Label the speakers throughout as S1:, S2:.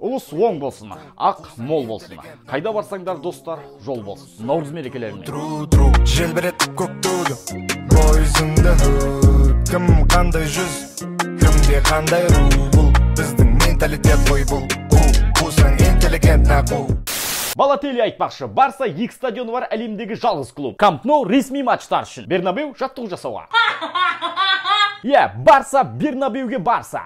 S1: Ұлыс оң болсын, ақ мол болсын. Қайда барсаңдар, достар, жол болсын. Наурыз мерекелерімен.
S2: Желбіретіп көк туды, бойзыңды, кім қандай жүз, кімде қандай ру, бұл біздің менталитет қой бұл. Қусаң интеллигент нақу.
S1: Балотелли айтпақшы, Барса екі стадионы бар әлемдегі жалғыз клуб. Камп Ноу ресми матчтар үшін, Бернабеу жаттығу жасауға. Иә, Барса Бернабеуге барса.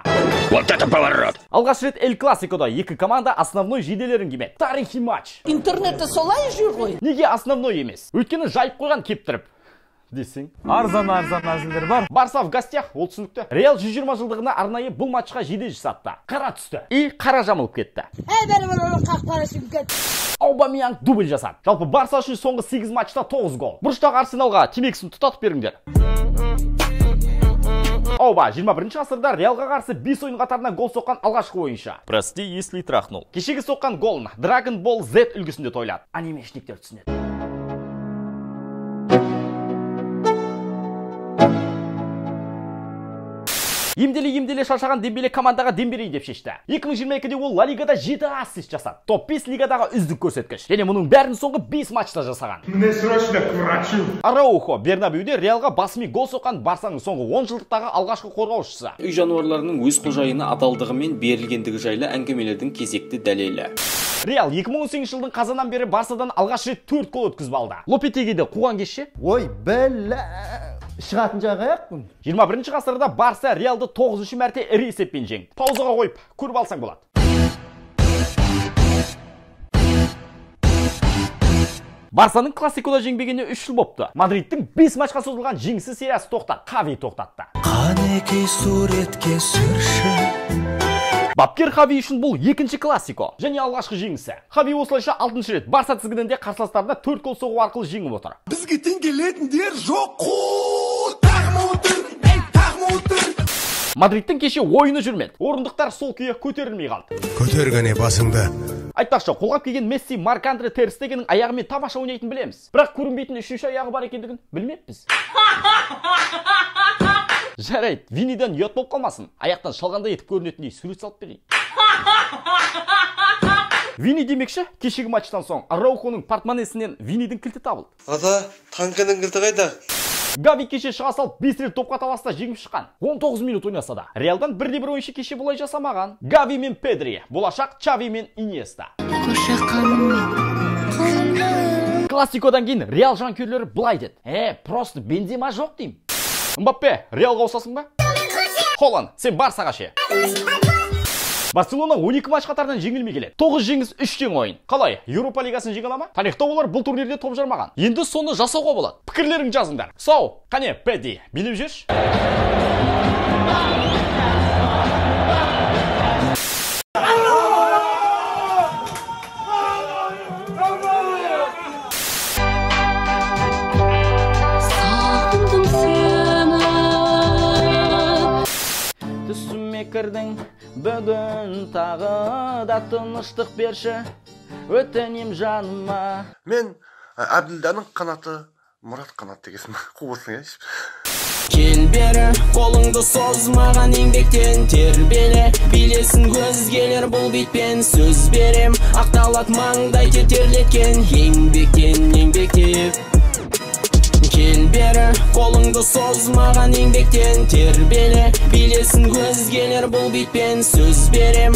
S3: Вот это поворот!
S1: Алғаш рет Эль Классикода екі команда основной жейделерін кимеді. Тарихи матч.
S4: Интернетте солай жүр ғой.
S1: Неге основной емес? Өйткені жайып қойған кептіріп. Десең.
S5: Арзан-арзан әзілдер бар.
S1: Барса в гостях, ол түсінікті. Реал 120 жылдығына арнайы бұл матчқа жейде жасатты. Қара түсті. И қара жамылып кетті. Аубамеянг дубль жасады. Жалпы Барса үшін соңғы 8 матчта 9 гол. Бұрыштағы Арсеналға темекісін тұтатып беріңдер. Ауба, 21 ғасырда Реалға қарсы 5 ойын қатарынан гол соққан алғашқы ойыншы.
S3: Прости, если трахнул.
S1: Кешегі соққан голын Dragon Ball Z үлгісінде тойлады. Анимешниктер түсінеді. Емделе-емделе шаршаған Дембеле командаға дем берейін деп шешті. 2022-де ол Ла Лигада 7 ассист жасады. Топ-5 лигадағы үздік көрсеткіш. Және мұның бәрін соңғы 5 матчта жасаған.
S6: Мне срочно к врачу.
S1: Араухо Бернабеуде Реалға басымен гол соққан Барсаның соңғы 10 жылдықтағы алғашқы қорғаушысы.
S7: Үй жануарларының өз қожайыны адалдығымен берілгендігі жайлы әңгімелердің кезекті дәлелі.
S1: Реал 2018 жылдың қазаннан бері Барсадан алғаш рет 4 гол өткізіп алды. Лопетегиді қуған кешше?
S8: Ой, бәлә. Шығатын жағы аяқпын.
S1: 21 ғасырда Барса Реалды 9-шы мәрте ірі есеппен жеңді. Паузаға қойып, көріп алсаң болады. Барсаның классикода жеңбегеніне 3 жыл бопты. Мадридтің 5 матчқа созылған жеңісі сериясы тоқтады. Хави тоқтатты.
S9: Қанекей суретке сүрші.
S1: Бапкер Хави үшін бұл екінші классико және алғашқы жеңісі. Хави осылайша 6-шы рет Барса тізгінінде қарсыластарына 4 гол соғу арқылы жеңіп отыр.
S2: Бізге тең келетіндер жоқ.
S1: Мадридтің кеше ойыны жүрмеді. Орындықтар сол күйі көтерілмей қалды.
S2: Көтергене басыңды.
S1: Айтпақшы, қолғап киген Месси Марк-Андре тер Стегеннің аяғымен тамаша ойнайтынын білеміз. Бірақ көрінбейтін үшінші аяғы бар екендігін білмеппіз. Жарайды, Виниден ұят болып қалмасын. Аяқтан шалғандай етіп көрінетіндей сурет салып берейін. Вини демекші, кешегі матчтан соң Араухоның портмонесінен Винидің кілті табылды.
S10: Ата, танкінің кілті қайда?
S1: Гави кеше шыға салып 5 рет топқа таласта жеңіп шыққан. 19 минут ойнаса да. Реалдан бірде-бір ойыншы кеше бұлай жасамаған. Гави мен Педри, болашақ Чави мен Иньеста. Классикодан кейін Реал жанкүйерлері былай деді. Просто Бензема жоқ деймін. Мбаппе, Реалға ауысасың ба? Холланд, сен Барсаға ше. Барселона 12 матч қатарынан жеңілмей келеді. 9 жеңіс, 3 тең ойын. Қалай, Еуропа лигасын жеңе ала ма? Тарихта олар бұл турнирде топ жармаған. Енді соны жасауға болады. Пікірлеріңді жазыңдар. Сау, қане, Педри, билеп жүрші. Түсіме кірдің бүгін тағы да тыныштық берші, өтінем жаныма.
S10: Мен Әбділданың қанаты, Мұрат қанат дегесін қуысың, е?
S9: Кел бері, қолыңды соз маған еңбектен тербеле, билесін өзгелер бұл битпен сөз берем, ақталат маңдай терлеткен еңбектен еңбектеп. Кел бері, қолыңды соз маған еңбектен тербеле, билесін өзгелер бұл битпен сөз берем.